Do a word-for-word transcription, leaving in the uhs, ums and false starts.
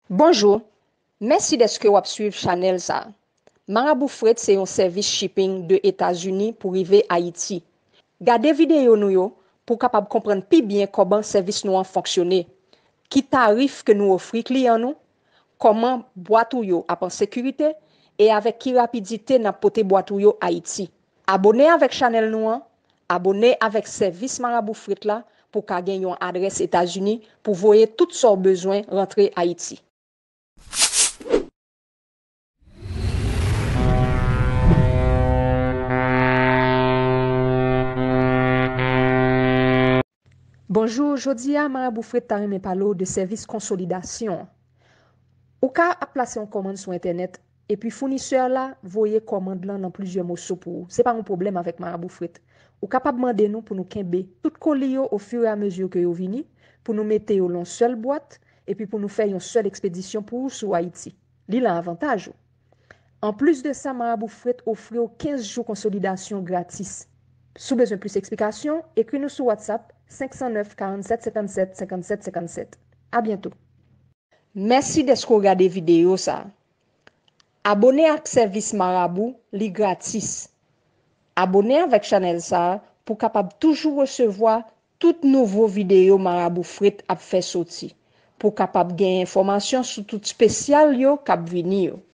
Bonjou, mèsi dèske w ap swiv chanèl sa a. Marabou Fret se yon sèvis shipping de Etazini pou rive Ayiti. Gade videyo nou yo pou w kapab konprann pi byen kòman sèvis nou an fonksyone, ki tarif ke nou ofri kliyan nou, kòman bwat ou yo ap an sekirite e avèk ki rapidite n ap pote bwat ou yo Ayiti. Abone avèk chanèl nou an, abone avèk sèvis Marabou Fret la pou w ka gen yon adrès Etazini pou voye tout sa w bezwen rantre Ayiti. Bonjou, jodi a Marabou Fret ta renmen pale w de sèvis konsolidasyon. Ou ka ap plase yon kòmann sou entènèt, epi founisè la voye kòmand lan nan plizyè moso pou ou. Se pa yon pwoblèm avèk Marabou Fret. Ou kapab mande nou pou nou kenbe tout koli yo ofiramezi ke yo vini, pou nou mete yo lan yon sèl bwat, epi pou nou fè yon sèl ekspedisyon pou ou sou Ayiti. Li lan avantaj ou. Anplis de sa, Marabou Fret ofri w kenz jou konsolidasyon gratis. Si w bezwen plis eksplikasyon, ekri nou sou WhatsApp senk san nèf, karannset, senkannsèt, senkannsèt, senkannsèt. A byento. Mèsi dèske w gade videyo sa a. Abone ak sèvis Marabou, li gratis. Abone avèk chanèl sa a pou w kapab toujou resevwa tout nouvo videyo Marabou Fret ap fè soti, pou w kapab gen enfòmasyon sou tout espesyal yo k ap vini yo.